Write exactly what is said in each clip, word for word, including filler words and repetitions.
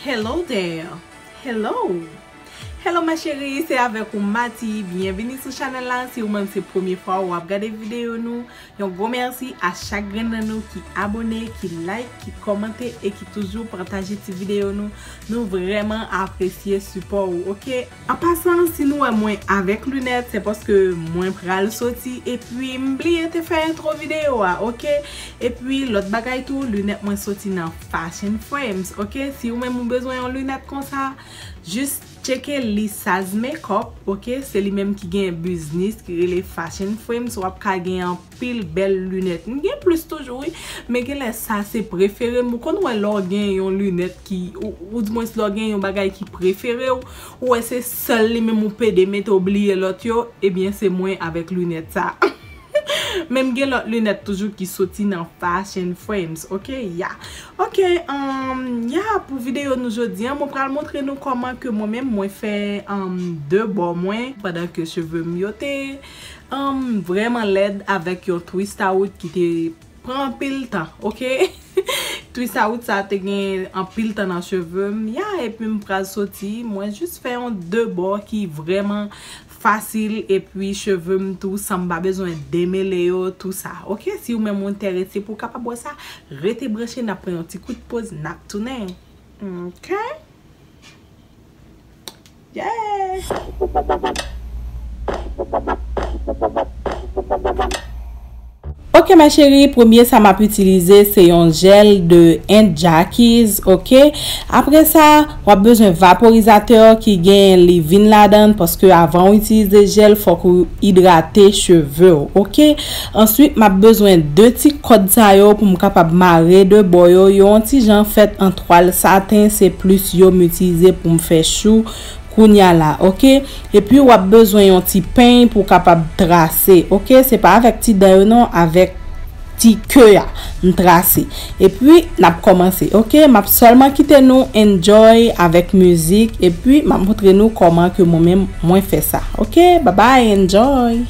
Hello there. Hello. Hello ma chérie, se avèk ou Mati. Byenvini sou chanèl la. Si ou menm se premye fwa ou ap gade videyo nou, yon gwo mèsi a chak grenn nan nou ki abone, ki like, ki kòmante e ki toujou pataje ti videyo nou. Nou vrèman apresye sipò ou, oke? An pasan, si nou wè mwen avèk linèt, se paske mwen pral soti epi m bliye te fè entwo videyo a, oke? Epi lòt bagay tou, linèt mwen soti nan Fashion Frames, oke? Si ou menm ou bezwen yon linèt konsa, jis tcheke Lisaz Makeup, oke? Se li menm ki gen biznis ki rele Fashion Frames, w ap ka gen anpil bèl linèt. M gen plis toujou, wi, men genlè sa se prefere m. Ou konn wè lè w gen yon linèt ki, ou, ou dimwens lè w gen yon bagay ki prefere w, ou wè se sèl li menm ou pede mete, ou bliye lòt yo, ebyen se mwen avèk linèt sa. Men m gen lòt linèt toujou ki soti nan Fashion Frames, oke? Ya. Oke, um, ya, pou videyo nou jodi a, mwen pral montre nou kòman ke mwen menm mwen fè, um, de bò mwen, pandan ke cheve m yo te, um, vrèman lèd avèk yon twist out ki te pran anpil tan, oke? Twist out sa te gen anpil tan nan cheve m, ya, epi m pral soti, mwen jis fè yon de bò ki vrèman fasil, epi cheve m tou san m pa bezwen demele yo, tou sa. Oke, si ou menm ou enterese pou w kapab wè sa, rete branche, n ap pran yon ti kout poz, n ap tounen. Oke. Yeah. Ok, ma chérie, premye sa m ap itilize, se yon jèl de And Jackies, ok? Apre sa, w ap bezwen vaporizatè ki gen leave-in ladan l, paske avan w itilize jèl, fòk ou idrate cheve w, ok? Answit, m ap bezwen de ti kòd sa yo pou m kapab mare de bò yo. Yo yon ti jan fèt an twal saten, se plis yo m itilize pou m fè chou kounya la, ok? Epi w ap bezwen yon ti peny pou w kapab trase, ok? Se pa avèk ti dan yo non, avèk ti ke a, m trase. Epi, n ap kòmanse, ok? M ap sèlman kite nou enjoy avèk mizik, epi m ap montre nou kòman ke mwen menm, mwen fè sa, ok? Bye bye, enjoy!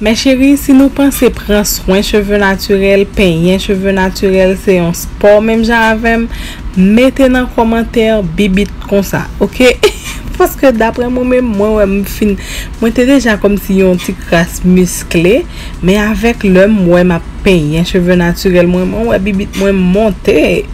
Mes chéries, si nou panse pran swen cheve natirèl, penyen cheve natirèl se yon spò menm jan avè m, mete nan kòmantè bibit konsa, ok? Paske daprè mwen menm, mwen wè m fin, mwen te deja kòmsi yon ti kras miskle, men avèk lè m wè m ap penyen cheve natirèl mwen, mwen wè bibit mwen monte.